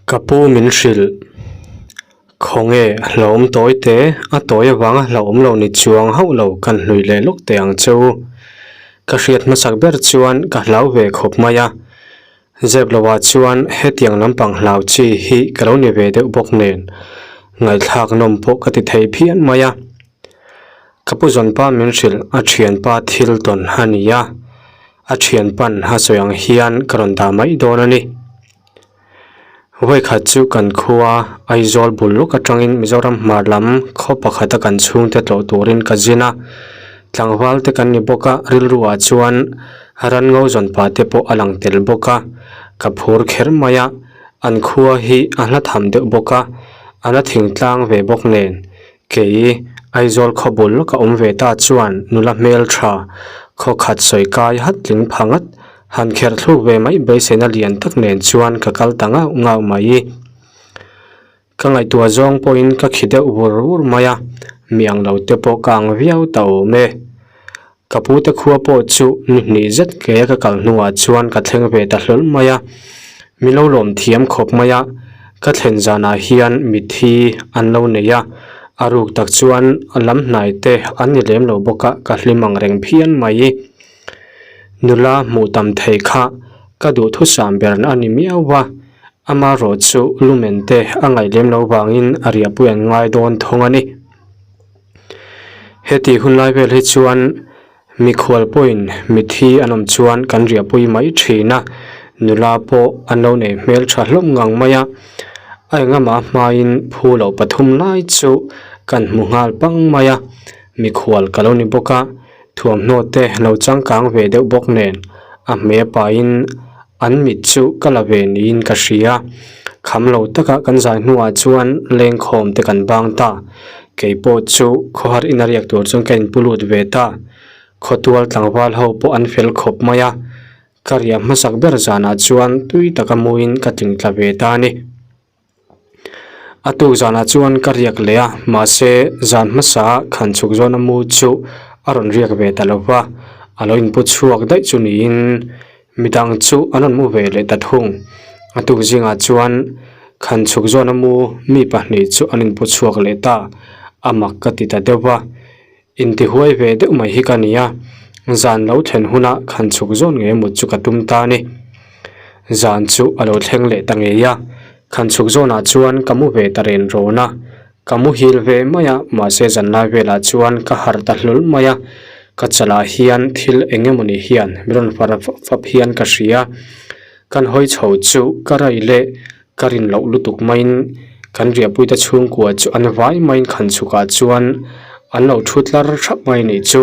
Ka pu min hrilh. Khawnge hlauhawm tawi te, a tawi avanga hlauhawm lo ni chuang hauh lo kan hlui leh lawk teh ang che u. Ka hriat hmasak ber chuan ka hlau ve khawp mai a. Zep lovah chuan hetiang lampang hlau chi hi ka lo ni ve deuh bawk nen ngaihthlak nawm pawh ka ti thei phian mai a. Ka pu zawnpa min hrilh a thianpa thil tawn a ni a, a thianpan a sawi ang hian ka rawn dah mai dawn a ni. Vawikhat chu kan khua Aizawl bul lawk atangin Mizoram hmar lam khaw pakhata kan chhungte tlawh turin ka zin a, tlangval te kan ni bawk a, rilru ah chuan ran ngo zawn pah te pawh a lang tel bawk a, ka phur kher mai a, an khua hi a hla tham deuh bawk a, a la thingtlang ve bawk nen kei Aizawl khaw bul lawka awm ve ta chuan nula hmeltha khaw khat sawi kai hat tling pha ngat Han kherh thluk ve mai beiseina lian tak nen chuan ka kal ta ngauh ngauh mai. Ka ngaihtuah zawng pawhin ka khi deuh vur vur mai a, mi ang lo te pawh ka ang viau ta awm e. Ka pu te khua pawh chu ni hnih zet ke ka kal hnuah chuan ka thleng ve ta hlawl mai a, mi lo lawm thiam khawp mai a, ka thlen zanah hian mitthi an lo nei a, a ruk tak chuan lam hnai te an ni lem lo bawk a, ka hlim ang reng phian mai. Nula hmuh tam thei kha ka duhthusam ber a ni miau va, amarawh chu lumen te a ngaih lem lo vangin a riahpui an ngai dawn thung a ni. Heti hun lai vel hi chuan mikhual pawhin mithi an awm chuan kan riahpui mai thin a, nula pawh an lo nei hmeltha hlawm ngang mai a, a engama hmain phu loh pathum lai chu kan hmu nghal pang mai a, mikhual ka lo ni bawk a. Thuamhnaw te lo changkang ve deuh bawk nen a hmeh pahin an mit chu ka la ve niin ka hria. Kham lo taka kan zai hnuah chuan lengkhawm te kan bang ta. Keipawh chu khawhar ina riak tur chuan ka inpu lut ve ta. Khawtual tlangval ho pawh an fel khawp mai a. Ka riah hmasak ber zanah chuan tui taka muin ka tlingtla ve ta a ni. A tuk zanah chuan ka riak leh a, mahse zan hmasa khan chhuk zawna mu chu a rawn riak ve ta lo va, a lo inpu chhuak daih chu niin midang chu an rawn mu ve leh ta thung. A tuk zingah chuan khan chhuk zawna mu mi pahnih chu an inpu chhuak leh ta, a mak ka ti ta deuh va. Intihuai ve deuh mai hi ka ni a, zan lo thlen huna khan chhuk zawn ngei mut chu ka tum ta a ni. Zan chu a lo thleng leh ta ngei a, khan chhuk zawnah chuan ka mu ve ta ren rawn a, ka muhil ve mai a, mahse zan lai velah chuan ka harh ta hlul mai a, ka chalah hian thil eng emawni hian min rawn far fap hian ka hria, kan hawi chho chu ka rai leh Ka rin loh lutuk maiin kan riahpuite chhungkua chu an vai maiin khan chhukah chuan an lo thu tlar thap mai a nih chu.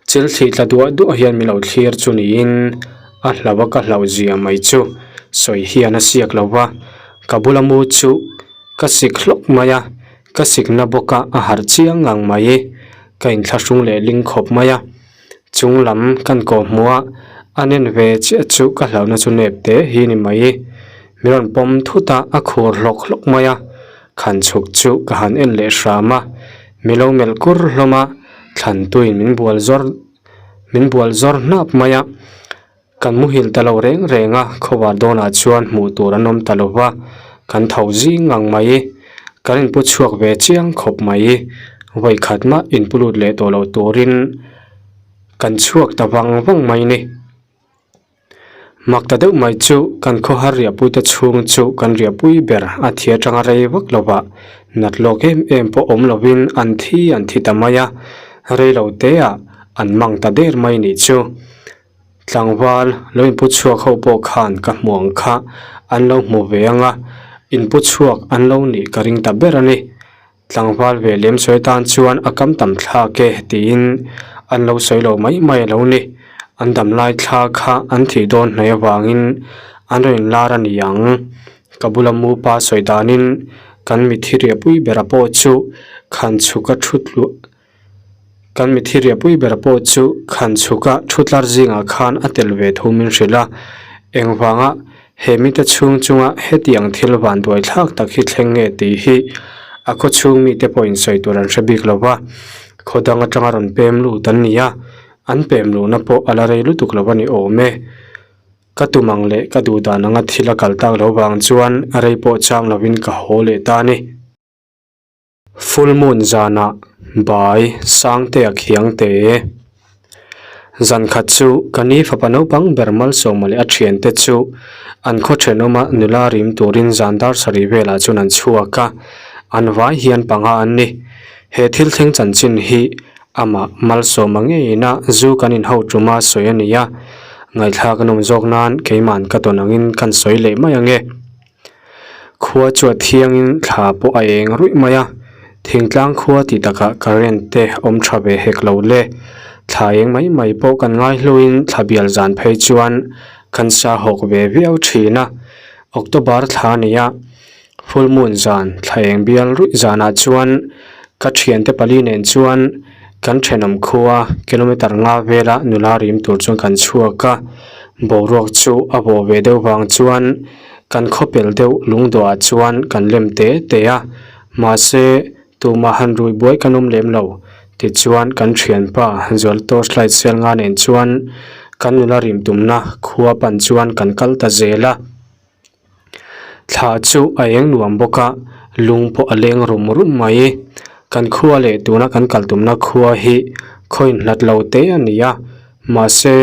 Chil thli tla duah duah hian min lo thlir chu niin a hlauh a ka hlauh zia mai chu sawi hian a siak lo va, ka bula mu chu ka sik hlawk mai a, ka sikna bawka a harh chiang ngang mai, ka inthlahrung leh ling khawp mai a. Chung lam kan kawh hmuh a, a nen ve chiah chu ka hlauhna chu nep teh hi ni mai. Mi rawn pawm thut a, a khur hlawk hlawk mai a, khan chhuk chu ka han en leh hram a, mi lo melh kur hlawm a, thlan tuin min bual zawr min bual zawr hnap mai a. Kan muhil ta lo reng reng a, khawvar dawnah chuan hmuh tur an awm ta lo va, kan tho zing ngang mai. Kan inpu chhuak ve chiang khawp mai. Vawi khat mah inpu lut leh tawh loh turin kan chhuak ta vang vang mai ni. Mak ta deuh mai chu kan khawhar riahpuite chhung chu kan riahpui ber a thi atanga rei vak lovah nat lawk em em pawh awm lovin an thi an thi ta mai a, rei lo teah an mang ta der mai nih chu. Tlangval lo inpu chhuak ho pawh khan ka hmu ang kha an lo hmu ve ang a, inpu chhuak an lo nih ka ring ta ber a ni. Tlangval ve lem sawi tan chuan a kam tam thlak e tiin an lo sawi lo mai mai a lo ni. An dam lai thla kha an thih dawn hnaih avangin an rawn inlar a ni ang. Ka bula mu pa sawi danin kan mithi riahpui bera pawh chu khan chhuka thu tluah Kan mithi riahpui ber pawh chu khan chhuka thu tlar zingah khan a tel ve thu min hrilh a, engvanga he mite chhung chunga hetiang thil van duai thlak tak hi thleng nge tih hi a khaw chhung mite pawhin sawi tur an hre bik lo va, khaw dang atanga rawn pem lut an ni a, an pem luhna pawh a la rei lutuk lo a ni awm e. Ka tum ang leh ka duh dan anga thil a kal tak lo vang chuan rei pawh cham lovin ka haw leh ta a ni. Full moon zanah bai Sangtea khiang te. Zan khat chu ka ni fapa naupang ber Malsawma leh a thiante chu an khaw thenawma nula rim turin zan dar sarih velah chuan an chhuak a, an vai hian panga an ni. He thil thleng chanchin hi Amah Malsawma ngeiin a zu kan inho tuma sawi a ni a, ngaihthlak a nawm zawk nan keima'n ka tawn angin kan sawi leh mai ang e. Khua chu a thiangin thla pawh a eng ruih mai a, thingtlang khua tih takah current te awm tha ve hek lo le. Thla eng mai mai pawh kan ngaihluin thla bial zan phei chuan kan sa hawk ve viau thin a, October thla a ni a, Full moon zan thla eng bial ruih zanah chuan ka thiante pali nen chuan kan thenawm khua kilometer nga vela nula rim tur chuan kan chhuak a, boruak chu a bawh ve deuh vang chuan kan khawpel deuh lungdawhah chuan kan lem te te a, mahse tumah han rui buai kan awm lem lo. Tichuan kan thianpa Zual torchlight sel nga nen chuan kan nula rim tumna khua pan chuan kan kal ta zel a. Thla chu a eng nuam bawk a, lung pawh a leng rum rum mai. Kan khua leh tuna kan kal tumna khua hi khaw inhlat lo te a ni a, mahse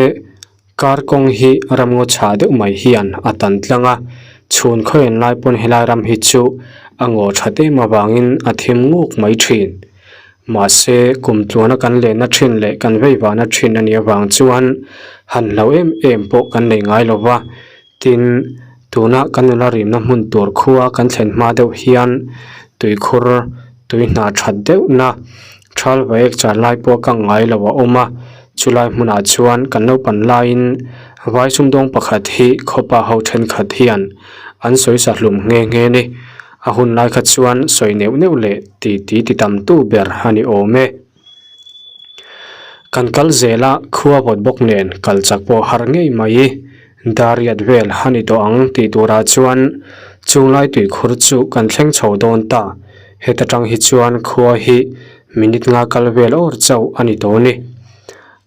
kar kawng hi ramngaw chhah deuh mai hian a tan tlang a, chhun khaw en lai pawn helai ram hi chu a ngaw that em avangin a thim nguk mai thin. Mahse kum tluana kan lenna thin leh kan veivahna thin a nih avang chuan han hlau em em pawh kan nei ngai lo va. Tin, tuna kan nula rimna hmun tur khua kan thlen hma deuh hian tuikhur tui hna that deuhna thal vaek char lai pawh ka ngai lo a awm a, chulai hmunah chuan kan naupan laiin vai sumdawng pakhat hi khawpa ho thenkhat hian an sawi sa hlum nghe nghe ni. A hun lai kha chuan sawi neuh neuh leh ti ti ti tam tu ber a ni awm e. Kan kal zel a, khua vawt bawk nen kal chak pawh har ngei mai. Dariat vel a ni tawh ang tih turah chuan chunglai tuikhur chu kan thleng chho dawn ta. Heta tang hi chuan khua hi minute nga kal vel awr chauh a ni tawh ni.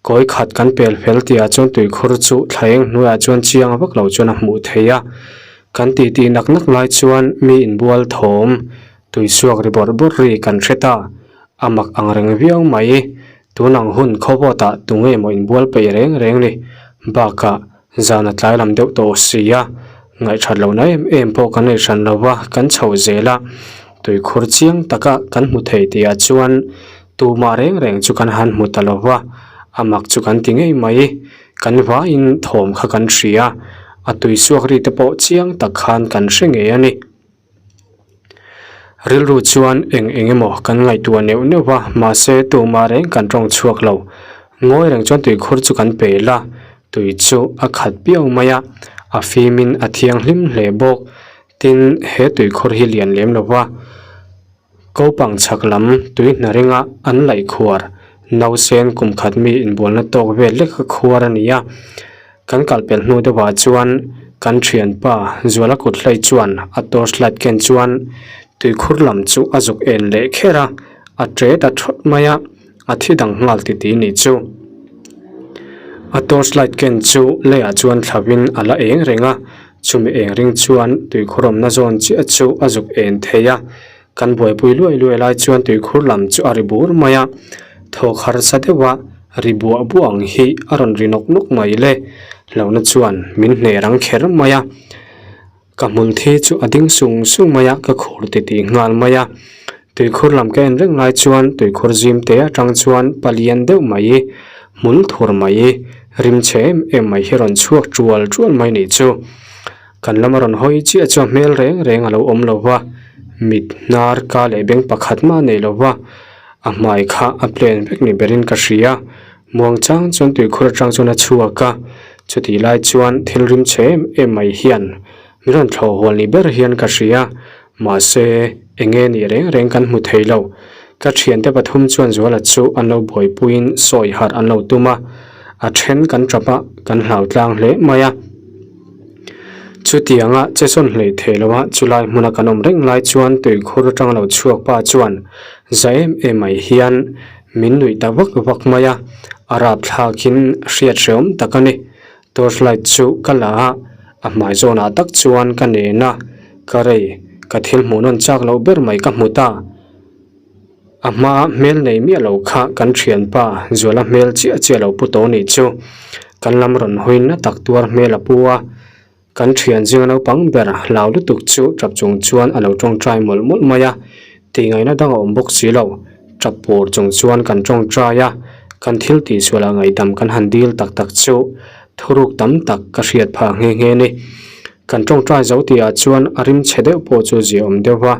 Kawi khat kan pel fel tihah chuan tuikhur chu thlaeng hnuaiah chuan chiang vak lo chuan a hmuh theih a. Kan titi nak nak lai chuan mi inbual thawm Tuisuak ri bawrh bawrh ri kan hre ta, a mak ang reng viau mai. Tun ang hun khawvawtah tu nge maw inbual peih reng reng ni? Bakah zan a tlai lam deuh tawh si a, ngaihthat lohna em em pawh kan nei hran lo va, kan chho zel a. Tuikhur chiang taka kan hmu thei tihah chuan tumah reng reng chu kan han hmu ta lo va, a mak chu kan ti ngei mai. Kan vaiin thawm kha kan hria, a tuisuak ri te pawh chiang tak khan kan hre ngei a ni. Rilru chuan eng eng emaw kan ngaihtuah neuh neuh va, mahse tumah reng kan tawng chhuak lo. Ngawi reng chuan tuikhur chu kan pel a, tui chu a khat piau mai a, a fimin a thianghlim hle bawk. Tin, he tuikhur hi lian lem lo va. Kopang chhak lam tui hna ringa an laih khuar, nausen kum khat mi inbualna tawk vel lek a khuar a ni a. Kan kal pelh hnu deuhah chuan kan thianpa Zuala kut hlei chuan a torch light ken chuan tuikhur lam chu a zuk en leh kher a, a tre ta thawt mai a, a thi dang nghal ti ti nih chu. A torch light ken chu leiah chuan thlavin a la eng reng a, Chumi eng ring chuan tuikhur awmna zawn chiah chu a zuk en thei a, kan buaipui luai luai lai chuan tuikhur lam chu a ri bur mai a, thawk harsa deuha ri buah buah ang hi a rawn ri nawk nawk mai le, hlauhna chuan min hneh rang kher mai a, ka hmun thi chu a ding sung sung mai a, ka khur titih nghal mai a, tuikhur lam ka en reng lai chuan tuikhur zim te atang chuan palian deuh mai hmul thur mai Rim chhe em em mai hi rawn chhuak tual tual mai nih chu. Kan lama rawn hawi chiah chu a hmel reng reng a lo awm lo va, mit hnar ka leh beng pakhat mah nei lo va, a hmai kha a plan vek ni berin ka hria. Muang chang chuan tuikhur atang chuan a chhuak a, chutih lai chuan thil rim chhe em em mai hian min rawn thlawh hual ni ber hian ka hria. Mahse, eng nge nih reng reng kan hmu thei lo. Ka thiante pathum chuan Zuala chu an lo buaipuiin sawi harh an lo tum a, a then kan tap a, kan hlau tlang hle mai a. Chutianga che sawn hlei thei lo a, chulai hmuna kan awm reng lai chuan tuikhur atanga lo chhuak pa chuan za em em mai hian min nuih ta vak vak mai a, a rapthlakin hriat hreawm tak a ni. Torch light chu ka la a, a hmai zawnah tak chuan ka nen a, ka rei, ka thil hmuh nawn chak loh ber mai ka hmu ta. A hmaa hmel nei miah lo kha kan thianpa Zuala hmel chiah chiah lo pu tawh nih chu kan lam rawn hawi na tak tuar hmel a pu a, kan thian zinga naupang ber hlau lutuk chu tap chung chuan a lo tawngtai mawlh mawlh mai a, tihngaihna dang a awm bawk si lo. Tap pur chung chuan kan tawngtai a, kan thil tihsualah ngaihdam kan han dil tak tak chu thuruk tam tak ka hriat phah nghe nghe a ni. Kan tawngtai zo tihah chuan a rim chhe deuh pawh chu zia awm deuh va,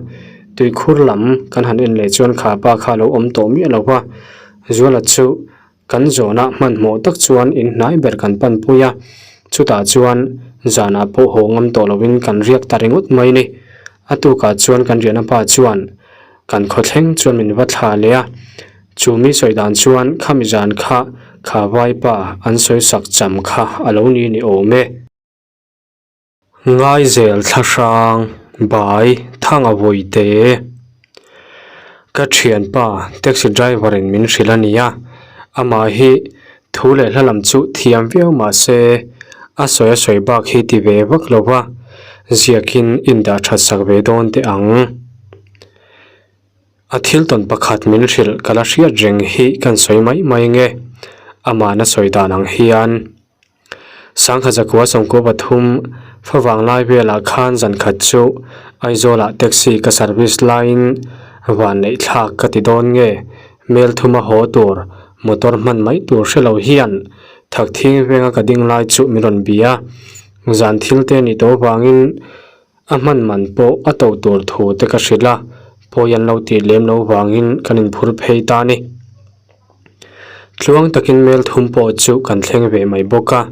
tuikhur lam kan han en leh chuan kha pa kha a lo awm tawh miah lo va, Zuala chu kan zawnah hmanhmawh tak chuan in hnai ber kan pan pui a, chutah chuan zanah pawh haw ngam tawh lovin kan riak ta ringawt mai ni. A tukah chuan kan riahna pa chuan kan khawthleng chuan min va thla leh a, chu mi sawi dan chuan khami zan kha kha vaipa an sawi sak cham kha a lo ni ni awm e. Ngaizel thlahrang bai thanga vawite ka thianpa taxi driver in min hrilh a ni a, amah hi thu leh hla lam chu thiam viau mah se a sawi a sawi bak hi ti ve vak lo va, ziakin indah that sak ve dawn teh ang. A thil tawn pakhat min hrilh ka la hriat reng hi kan sawi mai mai nge amahna sawi dan ang hian. Sangha zakua sawmkua pathum favang lai velah khan zan khat chu Aizawlah taxi ka service laiin van neih thlak ka ti dawn nge mel thuma haw tur motor hman mai tur hre lo hian thakthing venga ka ding lai chu min rawn bia. Zan thil te ni tawh vangin a hman man pawh a to tur thu te ka hrilh a, pawi an lo tih lem lo vangin kan inphur phei ta a ni. Tluang takin mel thum pawh chu kan thleng ve mai bawk a,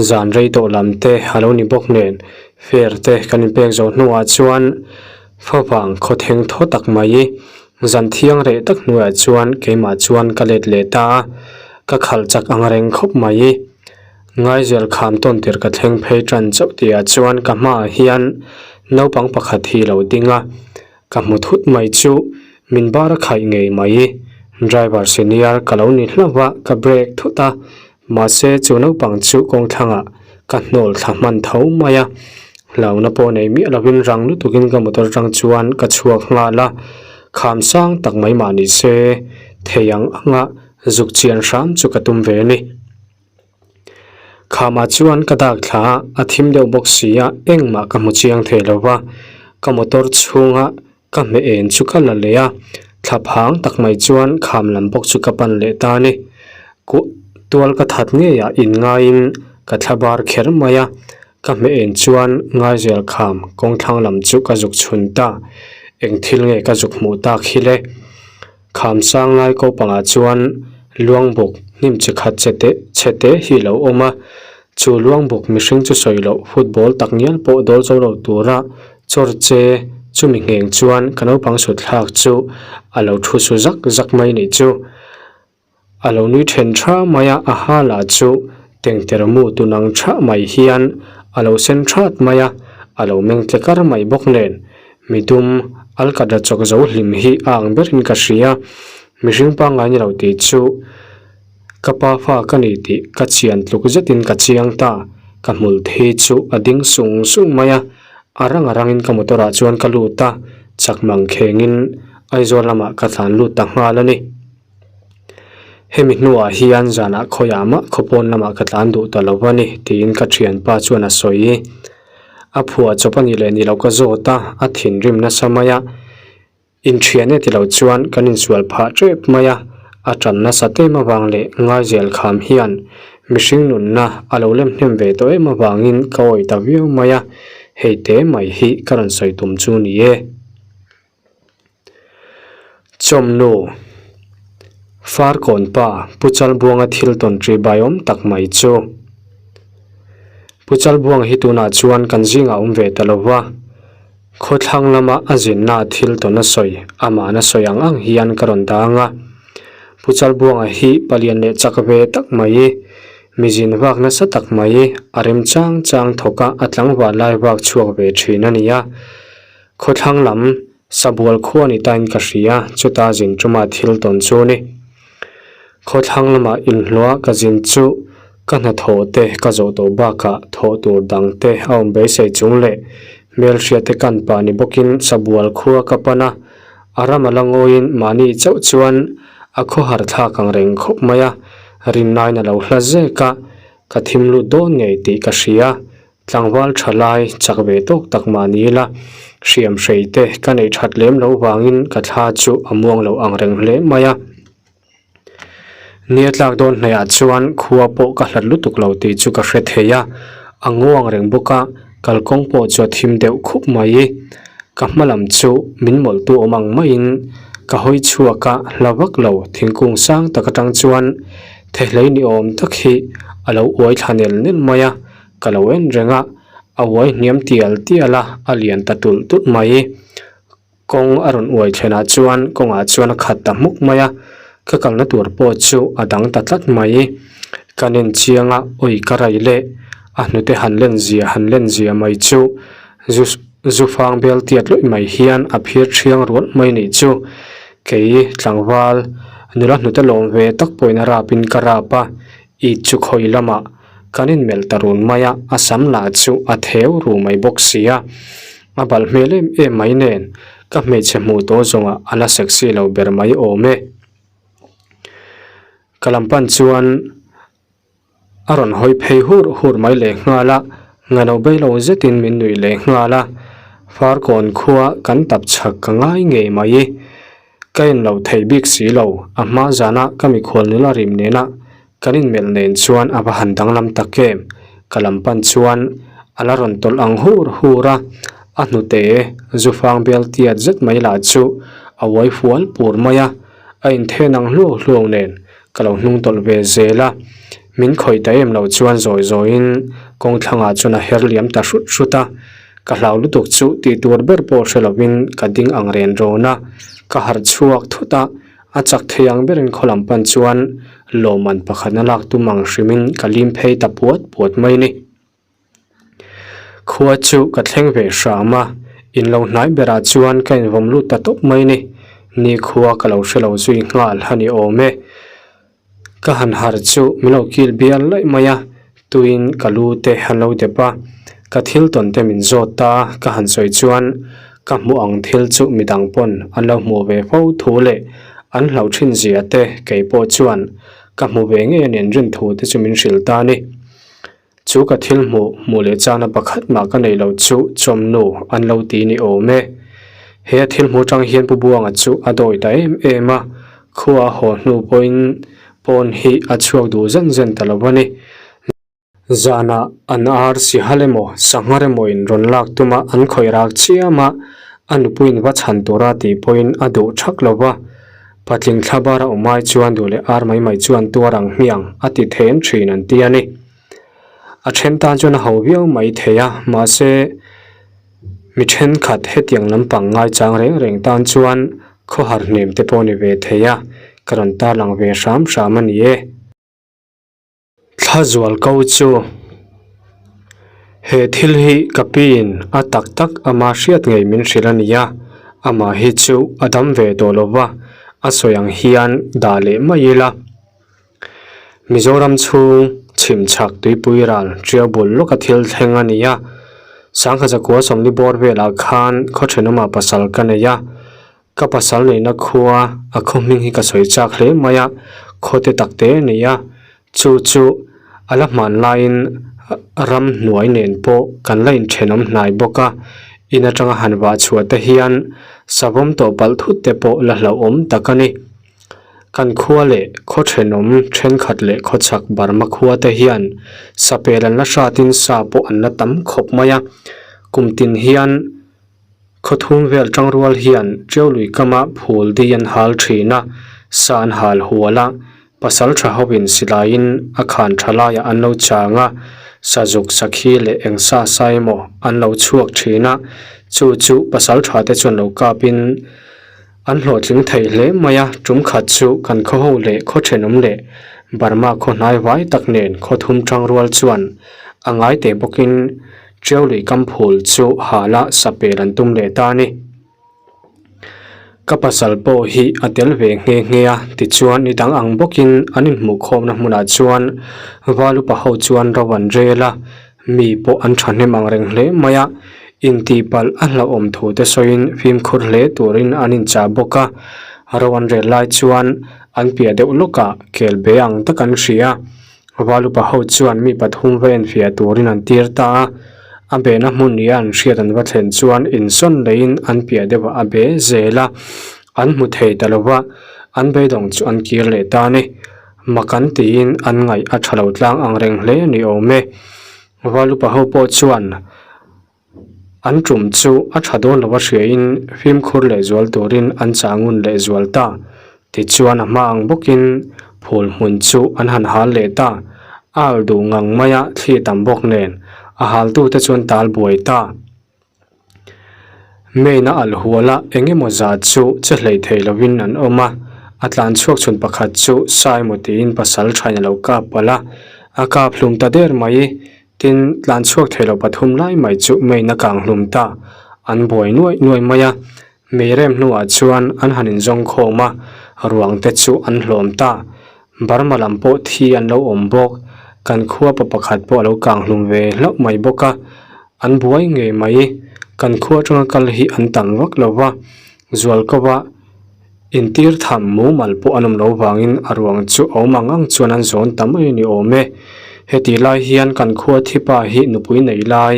zan rei tawh lam te a lo ni bawk nen fare te kan inpek zawh hnuah chuan favang khawtheng thaw tak mai zan thiang reh tak hnuaiah chuan keimah chuan ka let leh ta a, ka khalh chak ang reng khawp mai. Ngaizel kham tawn tir ka thleng phei tan chauh tihah chuan ka hmaah hian naupang pakhat hi lo ding a. Ka hmu thut mai chu min bar a khaih ngei mai. Driver senior ka lo ni hlauh a, ka brake thut a, mahse chu naupang chu kawngthlangah ka hnawl thla hman tho mai a. Hlauhna pawh nei miah lovin rang lutukin ka motor atang chuan ka chhuak nghal a, kham sang tak mai mah ni se thei ang anga zuk chian hram chu ka tum ve a ni. Khamah chuan ka dak thla a, a thim deuh bawk si a, engmah ka hmu chiang thei lo va, ka motor chhunga ka hmeh en chu ka la leh a, thla phang tak mai chuan kham lam bawk chu ka pan leh ta a ni. Kuah tual ka that ngeiah inngaiin ka thla bar kher mai a, ka hmeh en chuan Ngaizel kham kawngthlang lam chu ka zuk chhun ta, eng thil nge ka zuk hmuh tak hi le? Kham sang lai ko pangah chuan luangbuk hnim chi khat che te chhe te hi a lo awm a, chu luangbuk mihring chu sawi loh football tak ngial pawh dawl zo lo tura chawr che chumi ngheng chuan ka naupang sut thlak chu a lo thu su zak zak mai nih chu. A lo nui then tha mai a, a ha lah chu tengter mu tun ang thah mai hian a lo sen that mai a, a lo meng tle kar mai bawk nen. Midum alkatra chawk zo hlim hi a ang berin ka hria, mihring pangngai ni lo tih chu ka pa fa ka ni tih ka chian tluk zetin ka chiang ta, ka hmul thi chu a ding sung sung mai a, a rang a rangin ka motor ah chuan ka lut a, chak mang khengin Aizawl lamah ka tlan lut ta nghal a ni. Hemi hnuah hian zanah khawiah mah khawpawn lamah ka tlan duh ta lo a ni tiin ka thianpa chuan a sawi. A phuah chawp a nih leh ni loh ka zawt a, a thinrim nasa mai a. Inthian e ti lo chuan kan insual phah tep mai a, a tan nasa tem avang leh ngaizel kham hian mihring nunna a lo lem hnem ve tawh em avangin ka awih ta viau mai a, hei te mai hi ka rawn sawi tum chu ni e. Chawmnu, Farkawn pa Pu Chalbuanga thil tawn ṭi baiawm tak mai chu. Pu Chalbuanga hi tunah chuan kan zingah awm ve ta lo va, khawthlang lama a zinna thil tawn a sawi, amahna sawi ang ang hian ka rawn dang a. Pu Chalbuanga hi palian leh chak ve tak mai, mi zin vak nasa tak mai, a rem chang chang thawk a, a tlangval lai vak chhuak ve ṭhin a ni a. Khawthlang lam Sabual khua ni tain ka hria, chuta zin tuma thil tawn chu ni. Khawthlang lama inhluah ka zin chu Ka hnathawh te ka zawh tawh bakah thawh tur dang te a awm beisei chung leh hmelhriat te kan pah ni bawkin Sabual khua ka pan a, a ram a la ngawiin mahni chauh chuan a khawhar thlak ang reng khawp mai a, rinnain a lo hla zek a, ka thim lut dawn ngei tih ka hria. Tlangval tha lai chak ve tawk tak mah ni ila, hriam hrei te ka neih that lem loh vangin ka thla chu a muang lo ang reng hle mai a. Nia tlak dawn hnaihah chuan khua pawh ka hlat lutuk lo tih chu ka hre thei a, a nguang reng bawk a, kalkawng pawh chu a thim deuh khup mai. Ka hma lam chu min mawlhtu awm ang maiin ka hawi chhuak a, hla vak lo thingkung sang tak atang chuan thehlei ni awm tak hi a lo uai thla nel nel mai a, ka lo en reng a, a uai hniam tial tial a, a lian ta tulh tulh mai. Kawng a rawn uai thlenah chuan kawngah chuan a khat ta hmuk mai a, ka kalna tur pawh chu a dang ta tlat mai. Ka nen chiang a, awi ka rai leh a hnute han len zia han len zia mai chu zu zu fang bel tiat lawih mai hian a phir thiang rual mai nih chu. Kei tlangval nula hnute lawm ve tak pawhin a rapin ka rap a, it chu khawi lamah kan inmelh ta run mai a, a sam lah chu a theu ru mai bawk si a. A balh hmel em em mai nen ka hmeichhe hmuh tawh zawngah a la sexy lo ber mai awm e. Ka lam pan chuan a rawn hawi phei hur hur mai leh nghal a, ngano bei lo zetin min nuih leh nghal a, Farkawn khua kan tap chhak ka ngai ngei mai. Ka en lo thei bik si lo, a hma zana ka mikhual nula rim nena Kan inmelh nen chuan a va han danglam tak em? Ka lam pan chuan a la rawn tawlh ang hur hur a, a hnute zufang bial tiat zet mai lah chu a uai fual pur mai a, a inthen ang hluau hluau nen ka lo hnung tawlh ve zel a. Min khawih ta em lo chuan zawi zawiin kawng thlangah chuan a her liam ta hrut hrut a, ka hlau lutuk chu tih tur ber pawh hre lovin ka ding ang ren rawn a, ka harh chhuak thut a. A chak thei ang berin khaw lam pan chuan lawmman pakhatna lak tum ang hrimin ka lim phei ta puat puat mai ni. Khua chu ka thleng ve hram a, in lo hnai berah chuan ka invawm lut ta tawp mai ni. Ni khua ka lo hre lo zui nghal a ni awm e. Ka han harh chu min lo kil bial laih mai a, tuin ka lu te an lo dep a, ka thil tawn te min zawt ta ka han sawi chuan ka hmuh ang thil chu midang pawn an lo hmuh ve fo thu leh an hlauh thin zia te kei pawh chuan ka hmu ve ngei a nen rin thu te chu min hrilh ta a ni. Chu ka thil hmuh hmuh leh chana pakhat mah ka neih loh chu chawmnu an lo ti ni awm e. He a thil hmuh atang hian Pu Buanga chu a dawi ta em em a, khua a haw hnu pawhin pawn hi a chhuak duh zen zen ta lo a ni. Zanah an ar sihal emaw sanghar emaw in rawn lak tuma an khawih rak chiam a, a nupuiin va chhan tura tih pawhin a duh thak lo va. Patling thla bara awm ai chuan duh leh ar mai mai chuan tuar ang hmiang a ti then thin an ti a ni. A then tan chuan a ho viau mai thei a, mahse mi thenkhat hetiang lampang ngaichang reng reng tan chuan khawhar hnem te pawh a ni ve thei a, ka rawn tarlang ve hram hram a ni e. Thla zual ko chu he thil hi ka piin a tak tak ama hriat ngei min hrilh a ni a, amah hi chu a dam ve tawh lo va, a sawi ang hian dah leh mai ila. Mizoram chhung chhim chhak tuipui ral ṭiau bul lawka thil thleng a ni a, Sangha zakua sawmli bawr velah khan khaw ṭhenawmah pasal ka nei a, Ka pasal neihna khua a khaw hming hi ka sawi chak hle mai a, khaw te tak te a ni a, chu chu a la hman laiin ram hnuai nen pawh kan la inthenawm hnai bawk a, in atanga han vah chhuah te hian savawm tawh palh thut te pawh la hlauhawm tak a ni. Kan khua leh khaw thenawm thenkhat leh khaw chhak Burma khua te hian sapel an la hratin sa pawh an la tam khawp mai a, kum tin hian Khawthum vel tangrual hian Ṭiaului kama phul di an hal ṭhin a, sa an hal hual a, pasal ṭha hovin silaiin a khan ṭha laiah an lo chang a, sazuk sakhi leh eng sa sa emaw an lo chhuak ṭhin a, chu chu pasal ṭha te chuan lo kapin an hlawhtling thei hle mai a, ṭum khat chu kan khaw ho leh khaw ṭhenawm leh Burma khaw hnai vai tak nen khawthum tangrual chuan a ngai teh bawkin Ṭiaului kam phul chu hala sapel an tum leh ta a ni. Ka pasal pawh hi a tel ve nghe nghe a, tichuan ni dang ang bawkin an inhmuhkhawmna hmunah chuan Valupa ho chuan ro an rel a, mi pawh an thahnem ang reng hle mai a, intihpalh a hlauhawm thu te sawiin fimkhur hle turin an inchah bawk a, ro an rel lai chuan an piah deuh lawkah kel be ang tak an hria. Valupa ho chuan mi pathum va enfiah turin an tir ta a, a behna hmun nia an hriat an va thlen chuan insawn leiin an piah deuhah a be zel a, an hmu thei ta lo va, an beidawng chu an kir leh ta a ni. Mak an tiin an ngaih a tha lo tlang ang reng hle a ni awm e. Valupa ho pawh chuan. An tum chu a tha dawn lo a hriain fimkhur leh zual turin an chah ngun leh zual ta. Tichuan a hma ang bawkin phul hmun chu an han hal leh ta. A al duh ngang mai a thli tam bawk nen a haltute chuan tal buai ta. Main a alh hual a eng emaw zat chu che hlei thei lovin an awm a, a tlan chhuak chhun pakhat chu Saimo tiin pasal thain a lo kap palh a, a kap hlum ta der mai. Tin, tlan chhuak thei lo pathum lai mai chu main a kang hlum ta. An buai nuaih nuaih mai a, mei rem hnuah chuan an han inzawng khawm a, ruang te chu an hlawm ta. Burma lam pawh thi an lo awm bawk, kan khua pa pakhat pawh a lo kang hlum ve hlauh mai bawk a, an buai ngei mai. Kan khua atanga kal hi an tam vak lo va, zualkova Intir tham mumal pawh an awm lo vangin a ruang chu a awm ang ang chuan an zawn ta mai a ni awm e. Hetih lai hian kan khua thipa hi nupui nei lai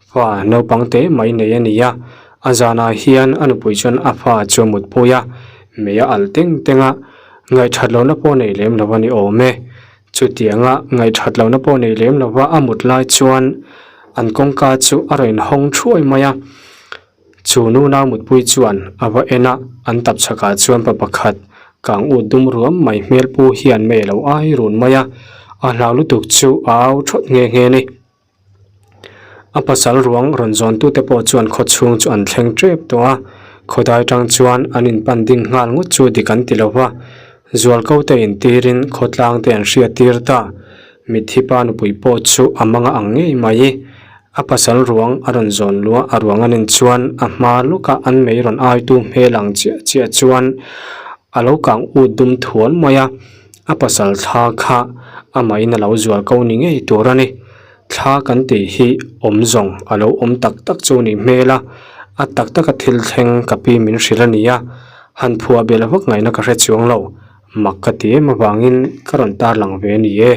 fa naupang te mai nei a ni a, a zanah hian a nupui chuan a fa chu a mutpui a, mei a alh teng teng a, ngaihthat lohna pawh nei lem lo a ni awm e. Chutianga ngaihthat lohna pawh nei lem lova a mut lai chuan an kawngka chu a rawn inhawng thuai mai a. Chu nu nau mutpui chuan a va en a, an tap chhakah chuan pa pakhat kang ut dum ruam mai hmel pu hian mei a lo ai run mai a, a hlau lutuk chu a au thawt nghe nghe a ni. A pasal ruang rawn zawntute pawh chuan khaw chhung chu an thleng tep tawh a, khawdai tang chuan an inpan ding nghal ngawt chu dik an ti lo va, zualko te intirin khawtlang te an hriat tir ta. Mitthi pa nupui pawh chu a manga ang ngei mai. A pasal ruang a rawn zawn luah a ruang a nen chuan a hma lawkah an mei rawn aitu hmel ang chiah chiah chuan a lo kang ut dum thual mai a, a pasal thla kha amahin a lo zual ko ni ngei tur a ni. Thla kan tih hi awm zawng a lo awm tak tak chu nih hmel a, a tak taka thil thleng ka pi min hrilh a ni a, han phuah belh vak ngaihna ka hre chuang lo. Mak ka ti em avangin ka rawn tarlang ve a ni e.